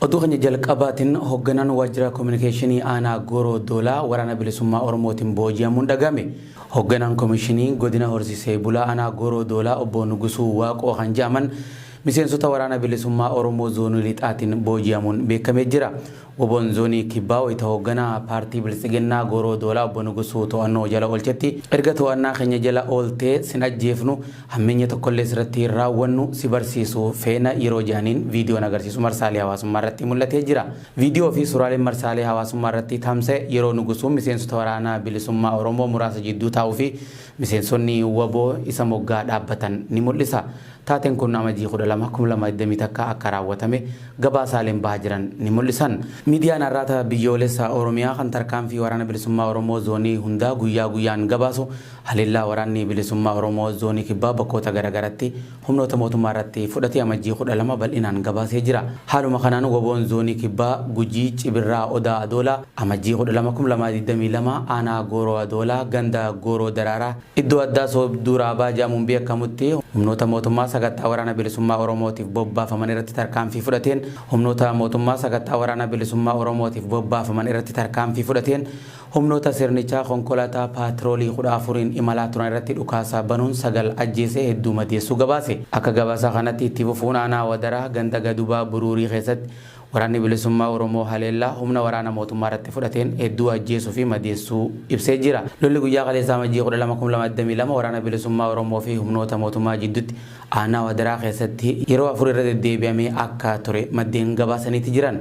Oduu keenya jalqabaatiin hoogganaan waajjira koominikeeshinii aanaa Gooroo Doolaa waraana bilisummaa Oromootiin booji'amuun dhagame. Hoogganaan koomishinii godina horsiisee bulaa aanaa Gooroo Doolaa obbo Nugusuu Waaqoo kan jedhaman miseensota waraana bilisummaa Oromoo zoonii lixaatiin booji'amuun beekamee jira. WBOn zoonii kibbaa wayita hoogganaa paartii Biltsiginnaa Gooroo Doolaa obbo Nugusuu to'annoo jala oolchetti erga to'annaa keenya jala ooltee sin ajjeefnu hammeenya tokkollee sirratti hin raawwannu si barsiisuu feena yeroo jedhaniin viidiyoon agarsiisu marsaalee hawaasummaa irratti mul'atee jira. Viidiyoo fi suuraaleen marsaalee hawaasummaa irratti tamsa'e yeroo Nugusuun miseensota waraana bilisummaa Oromoo muraasa jidduu taa'uu fi miseensonni wbo isa moggaa dhaabbatan ni mul'isa. Taateen kun Amajjii 12, 2021 akka raawwatame gabaasaaleen bahaa jiran ni mul'isan. Miidiyaan Arraata Biyyoolessa Oromiyaa kan tarkaanfii Waraana Bilisummaa Oromoo zoonii hundaa guyyaa guyyaan gabaasu haleellaa Waraanni Bilisummaa Oromoo Zoonii Kibbaa bakkoota garagaratti humnoota mootummaa irratti fudhate Amajjii 12 bal'inaan gabaasee jira. Haaluma kanaan WBOn Zoonii Kibbaa Gujii Cibirraa Odaa Adoolaa Amajjii 12, 2022 Aanaa Gooroo Adoolaa ganda Gooroo Daraaraa Iddoo addaa Soobduu Raabaa jedhamuun beekamutti humnoota mootummaa sakattaa Waraana Bilisummaa Oromootiif bobbaafaman irratti tarkaanfii fudhateen humnoota mootummaa sakattaa Waraana Bilisummaa Oromootiif bobbaafaman irratti tarkaanfii fudhateen humnoota sirnichaa konkolaataa paatroolii 14n imalaa turan irratti dhukaasa banuun 9 ajjeesee hedduu madeessuu gabaase. Akka gabaasa kanatti itti fufuun aanaa Wadaraa ganda Gadubaa Buruurii keessatti Waraanni Bilisummaa Oromoo haleellaa humna waraana mootummaa irratti fudhateen hedduu ajjeesuu fi madeessuu ibsee jira. Lolli guyyaa kaleessaa Amajjii 12,2022 Waraana Bilisummaa Oromoo fi humnoota mootummaa jidduutti aanaa Wadaraa keessatti yeroo 4 irra deddeebi'amee akka ture maddeen gabaasaniiti jiran.